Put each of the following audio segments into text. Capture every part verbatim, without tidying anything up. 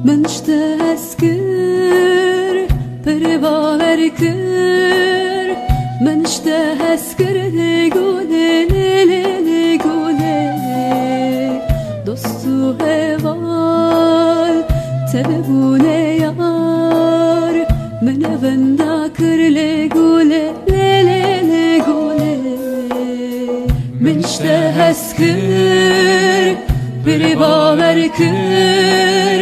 Min ji te hez kir, pir bawer kir. Min ji te hez kir, lê gulê, lê, lê, lê gulê. Dost û heval, te bûne yar. Min evinda kir, lê gulê, lê, lê, lê gulê. Min ji te hez kir, pir bawer kir.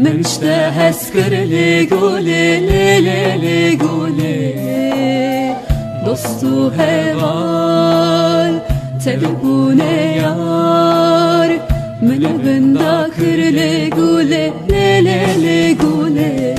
Min ji te hez kir, lê gulê, lê, lê, lê gulê. Dost û heval, te bûne yar. Min evinda kir, lê gulê, lê, lê, lê gulê.